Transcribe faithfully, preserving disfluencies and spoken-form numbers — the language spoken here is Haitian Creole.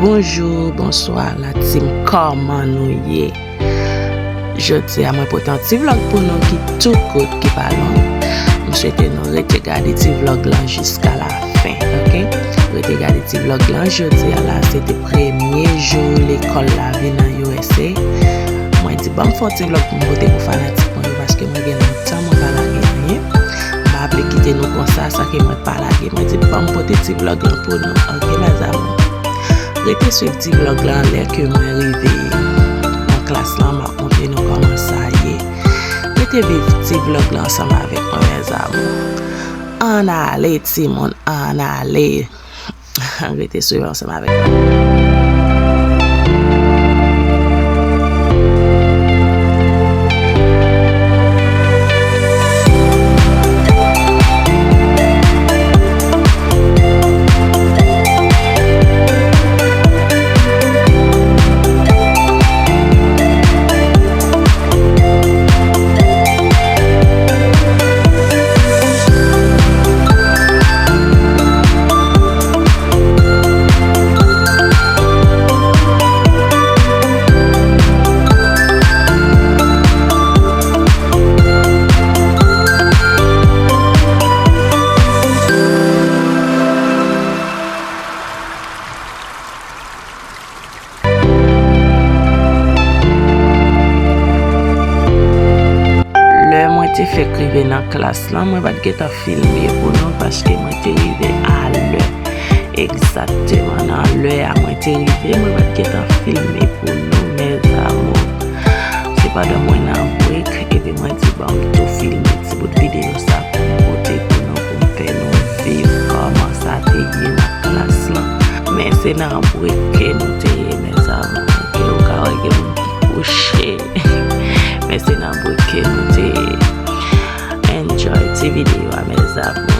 Bonjou, bonswa la team, kòman nou ye? Jodi a mwen pote yon ti vlòg pou nou ki tou kout, ki pa long. M swete nou rete gade ti vlòg lan jiska la fen, oke? Rete gade ti vlòg lan. Jodi a la, se te premye jou lekòl la vin nan U S A. Mwen di, "Ban m fè yon ti vlòg pou m pote pou fanatik mwen yo, paske mwen gen lontan mwen pa lage anyen." M pa vle kite nou konsa, sa ke mwen pa lage. Mwen di, "Ban m pote ti vlòg lan pou nou, oke, mes amours?" Rete swiv ti vlòg lan lè ke mwen rive nan klas lan, m ap montre nou kòman sa ye. Rete viv ti vlòg lan ansanm avèk mwen, mes amours. Ann ale, timoun, ann ale. Rete swiv ansanm avèk mwen. Lè mwen te fèk rive nan klas lan, mwen pa t gentan filme pou nou paske mwen te rive a lè. Egzakteman nan lè a mwen te rive, mwen pa t gentan filme pou nou, mes amours. Se pandan mwen nan break, epi mwen di, "Ban m tou filme ti bout videyo sa pou m pote pou nou, pou m fè nou viv kòman sa te ye nan klas lan." Men se nan break ke nou te ye, mes amours. Ke ou ka wè gen moun ki kouche. Men se nan break ke nou te ye. Enjoy ti videyo a, mes amours.